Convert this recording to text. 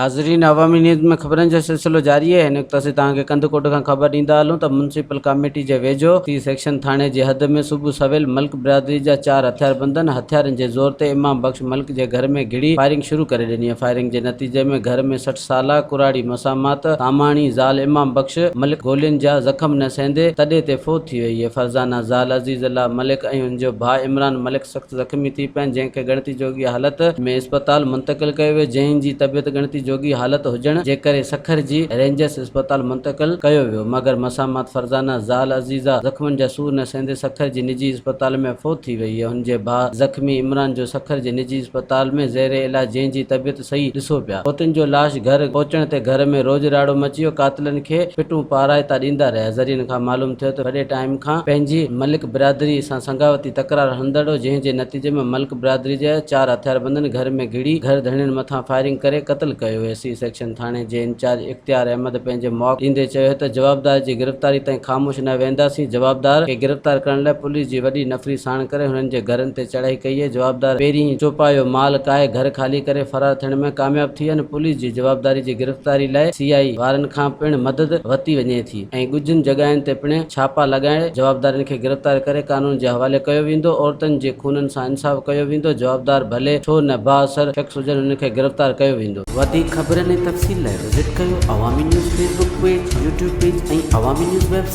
ناظرين عوامي نيوز ۾ خبرن جو سلسلو جاري آهي هن وقت اسين توهان کي ڪنڌڪوٽ کان خبر ڏيندا هلون ته ميونسپل ڪاميٽي جي ويجهو سي سيڪشن ٿاڻي جي حد ۾ صبح سويل ملڪ برادري جا چار هٿياربندن هٿيارن جي زور تي امام بخش ملڪ جي گهر ۾ گهڙي فائرنگ شروع ڪري ڏني فائرنگ جي نتيجي ۾ گهر ۾ 60 سالا ڪراڙي مسامات ساماڻي زال امام بخش ملڪ گولين جا زخم نه سهندي تڏي تي فوت ٿي وئي فرزانه زال عزيز الله ملڪ ۽ ان جو ڀاء عمران ملڪ سخت زخمي ٿي پيا جنهن کي ڳڻتي جوڳي حالت ۾ اسپتال منتقل ڪيو ويو جنهن جي طبيعت ڳڻتي جوڳي حالت هجڻ جي ڪري سکر جي رينجرس اسپتال منتقل ڪيو ويو مگر مسامات فرزانه زال عزيزه زخمن جا سور نه سهندي سکر جي نجي اسپتال ۾ فوت ٿي وئي هن جي ڀاء زخمي عمران جو سکر جي نجي اسپتال ۾ زير علاج جنهن جي طبيعت صحيح ڏسو پيا. فوتين جو لاش گهر پهچڻ تي گهر ۾ روڄ راڙو مچي ويو، قاتلن کي پٽون پارائتا ڏيندا رهيا. ذريعن کان معلوم ٿيو ته وڏي ٽائيم کان پنهنجي ملڪ برادري سان سنگاوتي تڪرار هلندڙ هو، جنهن جي نتيجي ۾ ملڪ برادري جي چار هٿياربندن گهر ۾ گهڙي گهر ڌڻين مٿان فائرنگ ڪري قتل ڪيو. اي سي سيڪشن ٿاڻي جي انچارج اختيار احمد پنهنجي موقف ڏيندي چيو ته جوابدار جي گرفتاري تائين خاموش نه ويهنداسين، جوابدار کي گرفتار ڪرڻ لاء پوليس جي وڏي نفري ساڻ ڪري هنن جي گهرن تي چڙهائي ڪئي آهي، جوابدار پهرين ئي چوپايو مال ڪاهي گهر خالي ڪري فرار ٿيڻ ۾ ڪامياب ٿي ويا آهن، پوليس جي جوابداري جي گرفتاري لاء سي آء اي وارن کان پڻ مدد ورتي وڃي ٿي ۽ ڳجهين جڳهين تي پڻ ڇاپا لڳائي جوابدارن کي گرفتار ڪري قانون جي حوالي ڪيو ويندو، عورتن جي خونن سان انصاف ڪيو ويندو، جوابدار ڀلي ڇو نه بااثر شخص هجن انهن کي گرفتار ڪيو ويندو. وڌيڪ خبرن ۽ تفصيل لاء وزٽ ڪيو Awami news Facebook page, YouTube page ۽ Awami news website.